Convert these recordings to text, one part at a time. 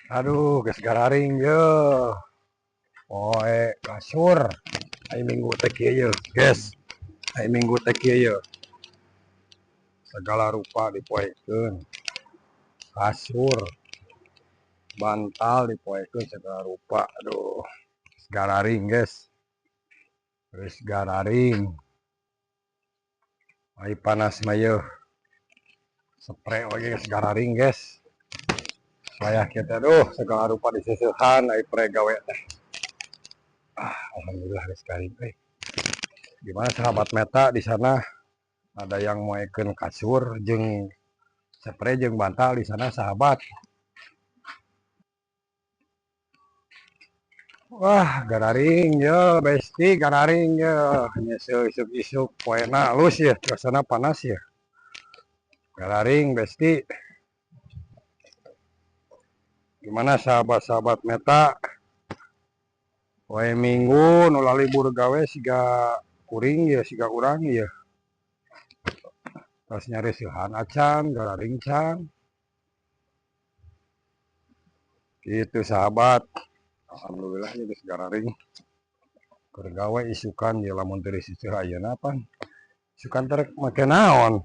Aduh, geus gararing yeuh. Poe kasur. Ai minggu teh kieu yeuh, guys. Ai minggu teh kieu yeuh. Segala rupa dipoekeun. Kasur, bantal dipoekeun segala rupa. Aduh, geus gararing, guys. Geus gararing. Ai panas mah yeuh. Spray oge geus gararing, guys. Wayah kita aduh segala rupa diseusehan ai pre gawe teh. Ah, alhamdulillah geus garing euy. Gimana sahabat Meta di sana? Ada yang moekeun kasur jeung spray jeung bantal di sana sahabat. Wah, gararing ye besti gararing ye. Nyeseu isuk-isuk poena alus ya, suasana panas ya. Gararing besti. Gimana sahabat-sahabat Meta? Poe Minggu nu lalibur gawe siga kuring ya, siga urang ya. Tos nyareusehan acan, gararing can. Gitu sahabat. Alhamdulillah ya geus gararing. Keur gawe isukan ya lamun teu disiseuh ayeuna pan. Isukan teh rek make naon?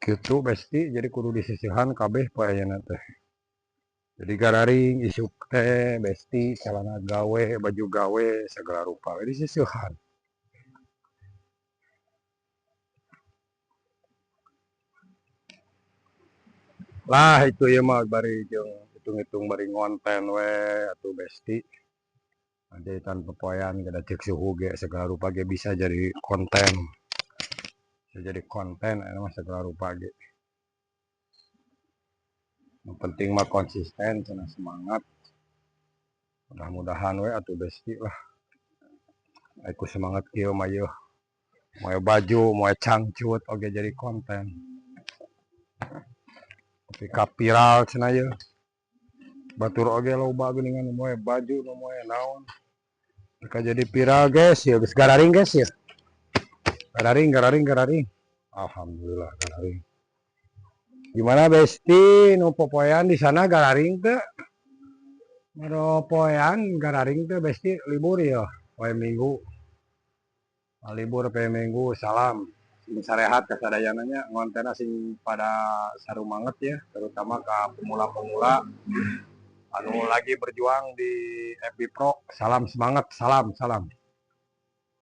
Gitu besti, jadi kudu disisihan kabeh poe ayeuna teh. Jadi gararing isuk teh besti celana gawe, baju gawe segala rupa we disisihan. Lah itu ieu mah bari jeung hitung-hitung bari ngonten we atuh besti. Jahitan pepoean kada ceuk suhu ge segala rupa ge bisa jadi konten. Bisa jadi konten aya mah segala rupa ge. Yang penting mah konsisten cenah semangat. Mudah-mudahan we atuh besti lah. Ai ku semangat kieu mah yeuh. Moe baju, moe cangcut oge jadi konten. Tapi ka viral cenah yeuh. Batur oge loba geuningan moe baju nu moe naon. Ka jadi viral guys ya, geus gararing guys ya. Gararing, gararing, gararing. Alhamdulillah gararing. Gimana besti nu popoean di sana gararing teu? Nu poean gararing teu besti libur ya poe Minggu. Libur poe Minggu, salam. Sing sarehat ka sadayana nya, ngontenna sing pada sarumanget ya, terutama ka pemula-pemula anu lagi berjuang di FB Pro. Salam semangat, salam, salam.